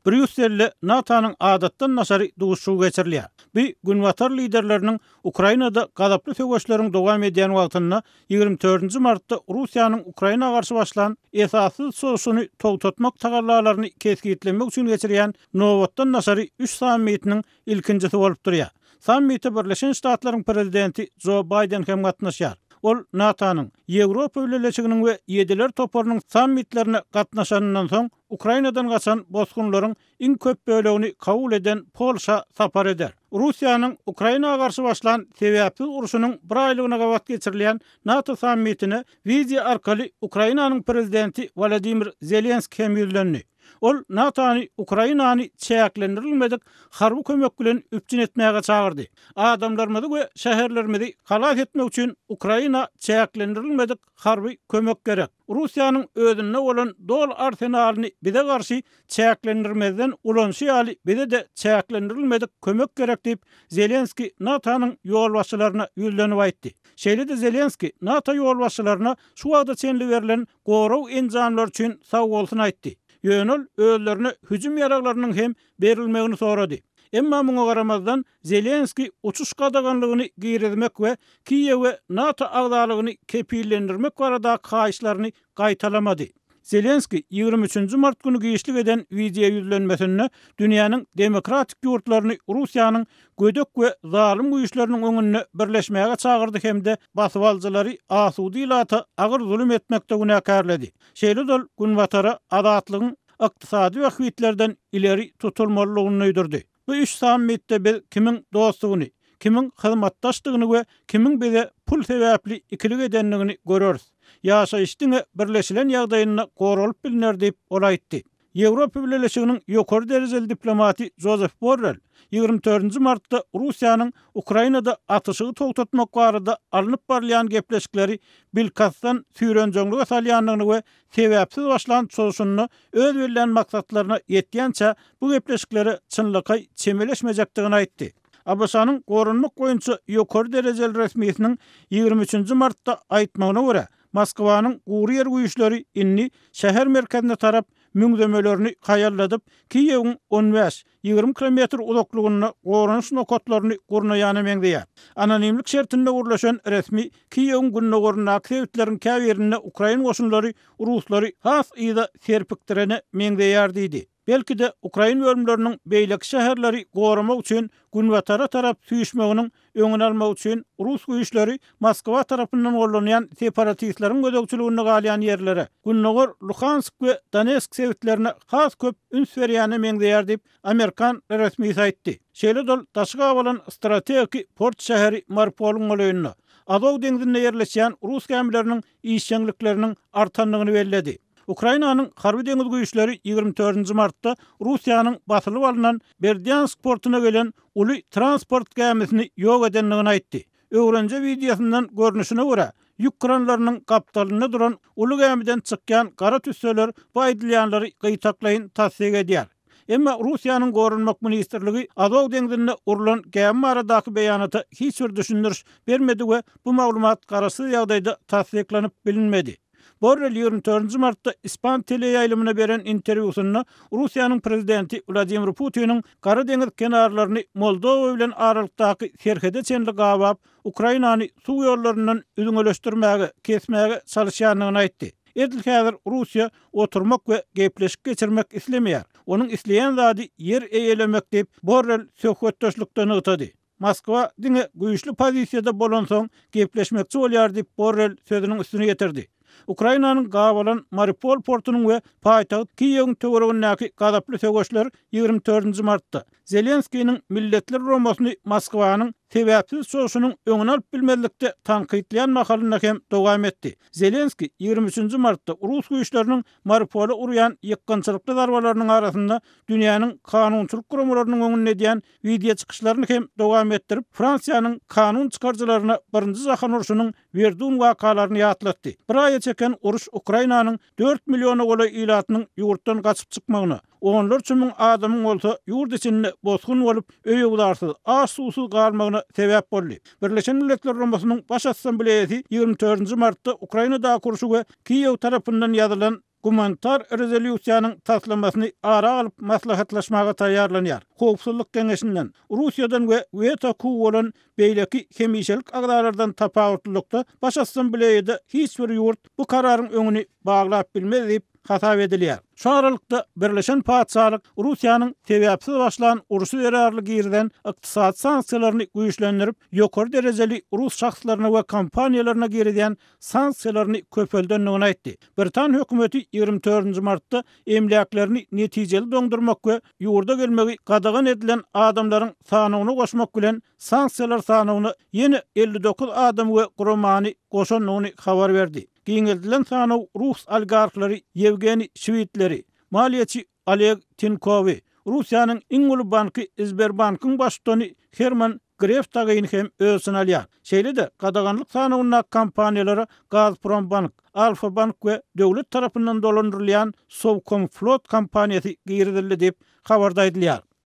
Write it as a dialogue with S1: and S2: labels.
S1: Brýusselde NATO-nyň adatdan daşary duşuşygy geçirilýär. Bu Günbatar liderleriniň Ukrainada gazaply söweşleriň dowam edýän wagtynda 24-nji martda Russiýanyň Ukraina garşy başlan esassyz çozuşyny togtatmak tagallalaryny kesgitlemek üçin geçirýän nobatdan daşary üç sammitiniň ilkinjisi bolup durýar. Sammite Birleşen Ştatlaryň prezidenti Jo Baýden hem gatnaşýar. Ol NATO-nyň, Ýewropa Bileleşiginiň we Ýediler toparynyň sammitlerine gatnaşanyndan soň, Ukrainadan gaçan bosgunlaryň iň köp bölegini kabul eden Polşa sapar eder. Russiýanyň Ukraina garşy başlan sebäpsiz urşunyň bir aýlygyna gabat geçirilýän NATO sammitine wideo arkaly Ukrainanyň prezidenti Wolodymyr Zelenskiý hem ýüzlendi. Ol NATO-ny Ukrainany çäklendirilmedik harby kömek bilen üpjün etmäge çagyrdy. Adamlarymyzy we şäherlerimizi halas etmek üçin Ukraina çäklendirilmedik harby kömek gerek. Russiýanyň özünde bolan doly arsenalyny bize garşy çäklendirmezden ulanyşy ýaly bize-de çäklendirilmedik kömek gerek diýip, Zelenskiý NATO-nyň ýolbaşçylaryna ýüzlenip aýtdy. Şeýle-de Zelenskiý NATO ýolbaşçylaryna şu wagta çenli berlen gorag enjamlary üçin sagbolsun aýtdy. Ýöne ol özlerine hüjüm ýaraglarynyň hem berilmegini sorady. Emma muňa garamazdan, Zelenskiý uçuş gadaganlygyny girizmek we Kiýewe NATO agzalygyny kepillendirmek baradaky haýyşlaryny gaýtalamady. Zelenskiý 23-nji mart güni giçlik eden wideoýüzlenmesinde dünýäniň demokratik ýurtlaryny Russiýanyň gödek we zalym güýçleriniň öňünde birleşmäge çagyrdy hem-de basybalyjylary asuda ilata agyr zulum etmekde günäkärledi. Şeýle-de ol Günbatara azatlygyň ykdysady bähbitlerden ileri tutulmalydygyny duýdurdy. Bu üç sammitde biz kimiň dostdugyny, kimiň hyzmatdaşdygyny we kimiň bize pul sebäpli ikilik edendigini göreris. Ýaşaýyş diňe birleşilen ýagdaýynda goralyp bilner diýip, ol aýtdy. Ýewropa Bileleşiginiň ýokary derejeli diplomaty Jozef Borrel 24-nji martda Russiýanyň Ukrainada atyşygy togtatmak barada alnyp barylýan gepleşikleri bilkastdan süýrenjeňlige salýandygyny we sebäpsiz başlan çozuşynda öz bellän maksatlaryna ýetýänçä bu gepleşiklere çynlakaý çemeleşmejekdigini aýtdy. ABŞ-nyň goranmak boýunça ýokary derejeli resmisiniň 23-nji martda aýtmagyna görä, Moskwanyň gury ýer güýçleri indi şäher merkezine tarap müňzemelerini haýalladyp, Kiýewiň on bäş, 20 kilometr uzaklygynda goranyş nokatlaryny gurnaýana meňzeýär. Anonimlik şertinde gürleşen resmi Kiýewiň gündogaryndaky sebitleriň käbirinde ukrain goşunlary ruslary has yza serpikdirene meňzeýär diýdi. Belki-de, ukrain bölümleriniň beýleki şäherleri goramak üçin günbatara tarap süýşmeginiň öňüni almak üçin rus güýçleri Moskwa tarapyndan gollanýan separatistleriň gözegçiliginde galýan ýerlere, gündogar Luhansk we Donetsk sebitlerine has köp üns berýäne meňzeýär diýip, amerikan resmisi aýtdy. Şeýle-de ol daşy gabalan strategiki port şäheri Mariupolyň golaýynda, Azow deňzinde ýerleşýän rus gämileriniň işjeňlikleriniň artandygyny belledi. Ukrainanyň Harby-deňiz güýçleri 24-nji martda Russiýanyň basylyp alnan Berdýansk portuna gelen uly transport gämisini ýok edendigini aýtdy. Öwrenje wideosyndan görnüşine görä, ýük kranlarynyň gapdalynda duran uly gämiden çykýan gara tüsseler bu aýdylýanlary gytaklaýyn tassyk edýär. Emma Russiýanyň Goranmak ministrligi Azow deňzinde urlan gämi baradaky beýanata hiç bir düşündiriş bermedi we bu maglumat garaşsyz ýagdaýda tassyklanyp bilinmedi. Borrel 24-nji martda ispan teleýaýlymyna beren interwýusynda Russiýanyň prezidenti Wladimir Putiniň Gara deňiz kenarlaryny Moldowa bilen aralykdaky serhede çenli gabap, Ukrainany suw ýollaryndan üzňeleşdirmäge, kesmäge çalyşýandygyny aýtdy. Edil häzir Russiýa oturmak we gepleşik geçirmek islemeýär. Onuň isleýän zady ýer eýelemek diýip, Borrel söhbetdeşlikde nygtady. Moskwa diňe güýçli pozisiýada bolansoň gepleşmekçi bolýar diýip, Borrel sözüniň üstüni ýetirdi. Ukrainanyň gabalan Mariupol portunyň we paýtagt Kiýewiň töweregindäki gazaply söweşler 24-nji martda, Zelenskiniň Milletler Guramasyny Moskwanyň sebäpsiz çozuşynyň öňüni alyp bilmezlikde tankytlaýan mahalynda hem dowam etdi. Zelenskiý 23-nji martda rus güýçleriniň Mariupola urýan ýykgynçylykly zarbalarynyň arasynda dünýäniň kanunçylyk guramalarynyň öňünde edýän Wideo çykyşlaryny hem dowam etdirip, Fransiýanyň kanun çykaryjylaryna Birinji jahan urşunyň Werdun wakalaryny ýatlatdy. Bir aýa çeken uruş Ukrainanyň dört milliona golaý ilatynyň ýurtdan gaçyp çykmagyna, onlarça müň adamyň bolsa ýurt içinde bosgun bolup, öý-öwzarsyz, aç-suwsuz galmagyna sebäp boldy. Birleşen Milletler Guramasynyň Baş Assambleýasy 24-nji martda Ukrainadaky urşy we Kiýew tarapyndan ýazylan. Gumanitar rezolýusiýanyň taslamasyny ara alyp maslahatlaşmaga taýýarlanýar. Howpsuzlyk Geňeşinden, Russiýadan we weto hukugy bolan beýleki hemişelik agzalardan tapawutlylykda, Baş Assambleýada hiç bir ýurt bu kararyň öňüni baglap bilmez diýip hasap edilýär. Şu aralykda, Birleşen Patyşalyk Russiýanyň sebäpsiz başlan urşy zerarly girizen ykdysady sanksiýalaryny güýçlendirip, ýokary derejeli rus şahslaryna we kompaniýalaryna girizýän sanksiýalaryny köpeldendigini aýtdy. Britan hökümeti 24 nji martda emläklerini netijeli doňdurmak we ýurda gelmegi gadagan edilen adamlaryň sanawyna goşmak bilen sanksiýalar sanawyna ýene 59 adamy we guramany goşandygyny habar berdi. Giňeldilen sanaw rus oligarhlary Ýewgeniý Şwidleri, maliýeçi Oleg Tinkowy, Russiýanyň iň uly banky Sberbankyň baştutany Herman Gref dagyny hem öz içine alýar. Şeýle-de, gadaganlyk sanawyndaky kompaniýalara Gazprombank, Alfa-bank we döwlet tarapyndan dolandyrylýan Sowkomflot kompaniýasy girizildi diýip, habarda aýdylýar.